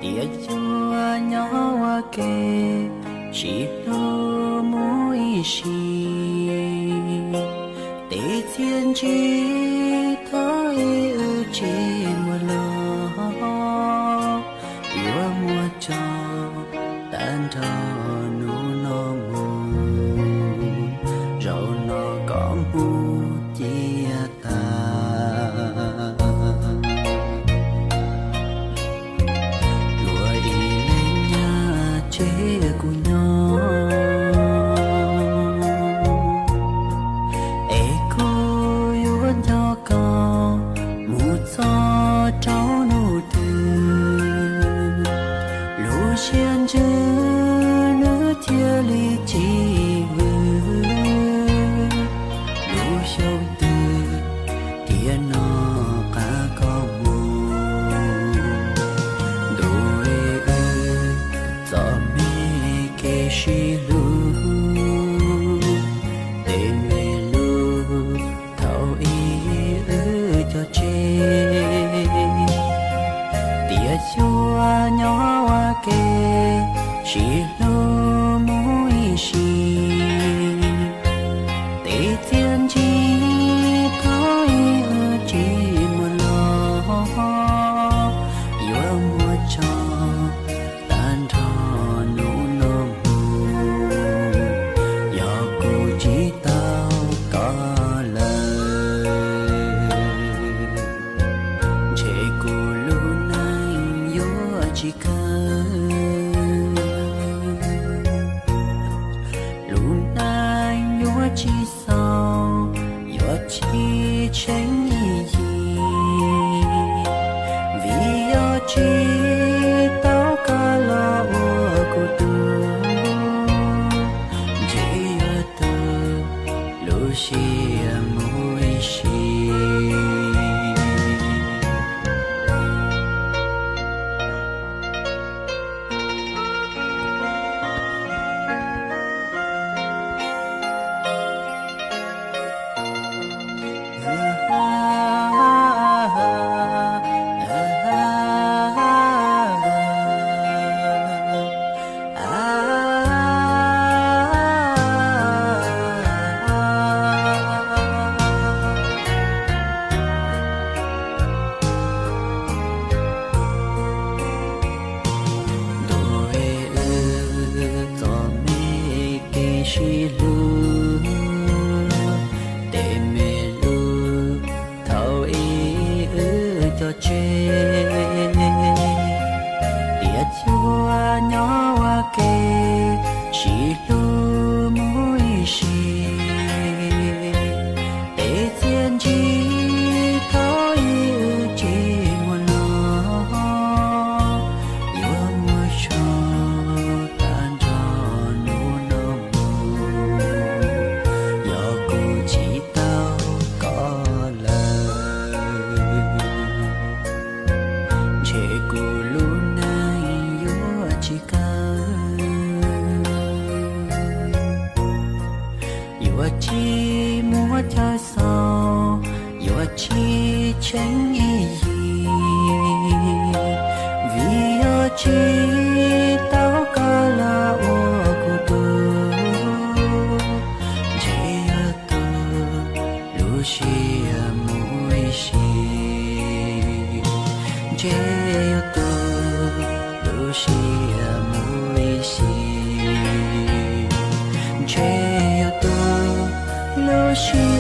Tiam sis nyob ua ke, sib hlub mus ib sim, tej txiaj ntsig thaum ub wb tsis muaj los, yuav muab tso tag nrho hnub no mus, zaum no kom mus cia tas. Yuav ib leeg nyob tseg kuv nyob, es kuv yuav nco koj mus txog rau hnub twg, lub siab ntsws nws thiaj li tsis vwm. Lub xyoo twg tiam no qab koj mus, ntuj wb txom me kev sib hlub, tej me lus thaum ub wb cog tseg. Tiam sis nyob ua ke, sib hlub mus ib sim, tej txiaj ntsig thaum ub wb tsis muaj los, yuav muab tso tag nrho hnub no mus, yog kuv tsis tau koj lawm, ntshe kuv lub neej yuav tsis kawg, lub neej yuav tsis xaus, yuav tsis tsheej ib yig, vim yog tsis tau koj los ua kuv tug, ntshe yuav tu lub siab mus ib sim. Ntuj wb txom me kev sib hlub, tej me lus thaum ub wb cog tseg. Tiam sis nyob ua ke, sib hlub mus ib sim, tej txiaj ntsig thaum ub wb tsis muaj los, yuav muab tso tag nrho hnub no mus, yog kuv tsis tau koj lawm, ntshe kuv lub neej yuav tsis kawg, yuav tsis muaj chaw xaus, yuav tsis tsheej ib yig, vim yog tsis tau koj los ua kuv tug, ntshe yuav tu lub siab mus ib sim, ntshe yuav tu lub siab mus ib sim, ntshe yuav tu lub siab